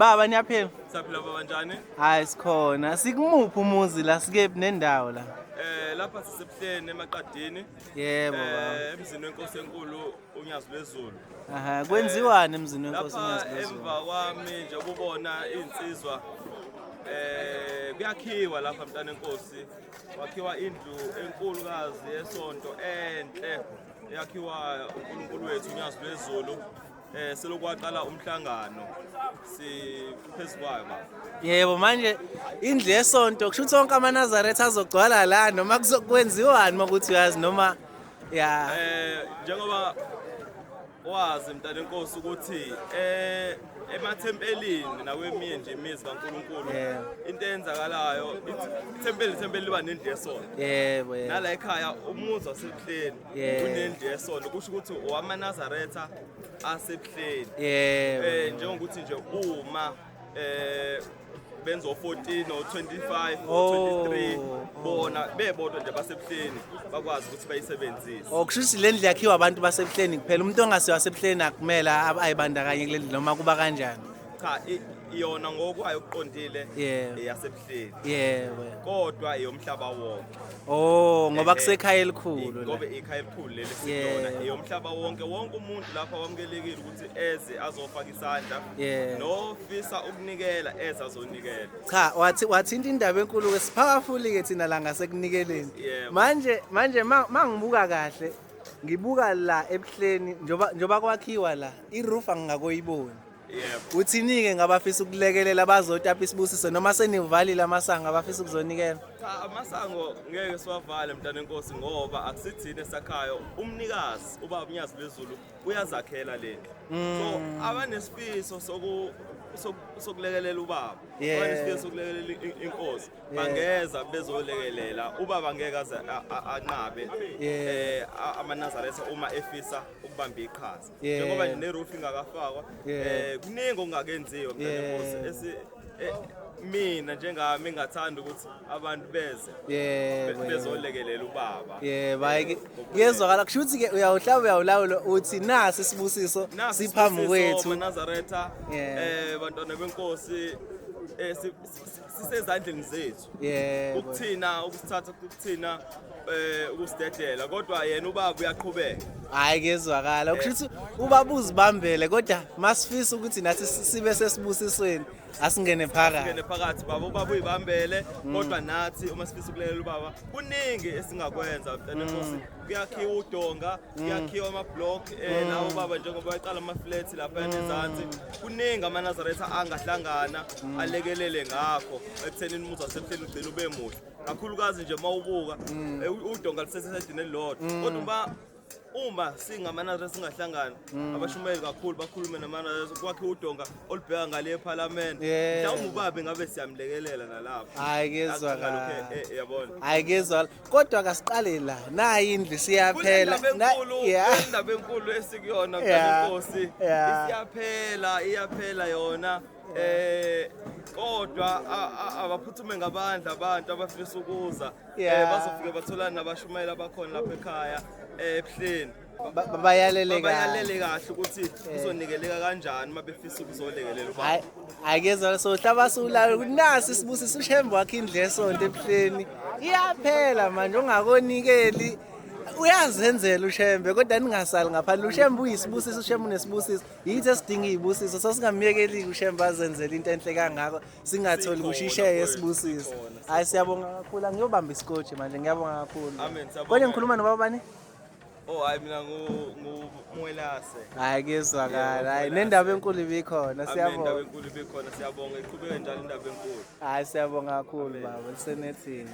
Baba niyaphila? Siyaphila baba, njani? Hayi sikhona. Sikumuphi umuzi la, sikephi nendawo la? Lapha sisebuhleni emaqadini. Yebo baba. Emzini wenkosi enkulu uNyazi lwezulu. Aha, kwenziwani emzini wenkosi Lapha uNyazi lwezulu? Emva kwami nje ubona insizwa, kuyakhiwa lapha mntana enkosi. Kwakhiwa indlu enkulukazi yesonto enhle eyakhiwa uNkulunkulu wethu uNyazi lwezulu. Selokhu kwaqala umhlangano siphezukwayo baba. Yebo, manje indlu yesonto kusho ukuthi wonke amaNazaretha azogcwala la noma kuzokwenziwani makuthi uyazi noma ya? Njengoba wazi mntana enkosi ukuthi emathempelini nakweminye nje imizi kaNkulunkulu, into eyenzakalayo, ithempeli liba nendlu yesonto. yebo yebo Nala ekhaya umuzi wasebuhleni unendlu yesonto, kusho ukuthi owamaNazaretha asebuhleni. Njengokuthi nje uma benza o14 o 25 o 23, bona bebodwa nje basebuhleni bakwazi ukuthi bayisebenzise. Oh, kusho ukuthi le ndlu yakhiwa abantu basebuhleni kuphela, umuntu ongasiwa wasebuhleni akumele ayibandakanye kule ndlu noma kuba kanjani? Cha, yona ngokwayo kuqondile eyasebuhleni, kodwa eyomhlaba wonke. Oh, ngoba kusekhaya elikhulu la. Ngoba ikhaya elikhulu leli silona, eyomhlaba wonke. Wonke umuntu lapha wamukelekile ukuthi eze azofaka isandla, nofisa ukunikela eze azonikela. Cha, wathi wathinta indaba enkulu ke, si-powerful ke thina la ngasekunikeleni. Yebo. Manje mangibuka kahle, ngibuka la ebuhleni njoba kwakhiwa la, i-roof angingakoyiboni. Uthini-ke ngabafisa ukulekelela, bazotapa isibusiso noma senivalile amasango, abafisa ukuzonikela? Cha, amasango ngeke siwavale mntana enkosi, ngoba akusithini esakhayo. Umnikazi ubaba uNyazi lwezulu uyazakhela lendlu, so abanesifiso sokulekelela ubaba, abanesifiso sokulekelela inkosi, bangeza bezolekelela ubaba, ngeke aze anqabe amaNazaretha uma efisa ukubamba iqhaza, njengoba nje ne-roof ingakafakwa. Kuningi okungakenziwa mntana enkosi. Mina njengami ngingathanda ukuthi abantu beze bezolekelela ubaba. Yebo, hayi kuyezwakala. Kusho ukuthi-ke uyawuhlaba uyawulawula, uthi nasi isibusiso Nasi siphambi isibusiso, kwethu. MaNazaretha, bantwana benkosi, sisezandleni zethu. Ukuthina ukusithatha, ukuthina ukusidedela, kodwa yena ubaba uyaqhubeka. Hhayi kuyezwakala, kusho ukuthi ubaba uzibambele, kodwa masifisa ukuthi nathi sibe sesibusisweni, asingene phakathi. Singene phakathi baba. Ubaba uyibambele, kodwa nathi uma sifisa ukulekelela ubaba kuningi esingakwenza mntana enkosi. Kuyakhiwa udonga, kuyakhiwa ama-block, nawo baba njengoba beqala ama-flat lapha ezansi. Kuningi amaNazaretha angahlangana alekelele ngakho ekuthenini umuzi wasebuhleni ugcine ube muhle, kakhulukazi nje uma ubuka udonga lusesesayidini elilodwa, kodwa uma singamaNazaretha singahlangana, abashumayeli kakhulu bakhulume namaNazaretha, kwakhiwe udonga olubheka ngale ephalamende, mhlawumbe ubaba ingabe siyamlekelela nalapho. Hhayi kuyezwakala. Ngalokho, yabona. Hhayi kuyezwakala, kodwa kasiqale la, nayi indlu siyaphela. Kunendaba enkulu, indaba enkulu esikuyona mntana enkosi. Isiyaphela, iyaphela yona, kodwa abaphuthume ngabandla abantu abafisa ukuza. Bazofike batholana nabashumayeli abakhona lapha ekhaya ebuhleni. Bayalele kahle. Babayalele kahle ukuthi kuzonikeleka kanjani uma befisa ukuzolekelela ubaba. Hayi, akezwa, sohlaba siwulawula ukuthi nasi isibusiso, uShembe wakhe indlu yesonto ebuhleni iyaphela manje, ongakonikeli uyazenzela uShembe, kodwa ningasali ngaphandle. UShembe uyisibusiso, uShembe unesibusiso, yithi esidinga iy'busiso, so singamyekeliki uShembe azenzele into enhle kangako singatholi kusho Sikhona, ishare mfowethu, yesibusiso. Sikhona. Hayi siyabonga kakhulu, angiyobamba isikotshi manje, ngiyabonga kakhulu. Amen, siyabonga. Konje ngikhuluma nobaba bani? Oh hayi, mina nguMwelase. Hayi kuyezwakala, Yebo, hayi Mwelase. nendaba enkulu ibikhona. Amen, indaba Siyabonga. enkulu ibikhona, siyabonga, iqhubeke njalo indaba enkulu. Hayi siyabonga kakhulu baba, lisenethini.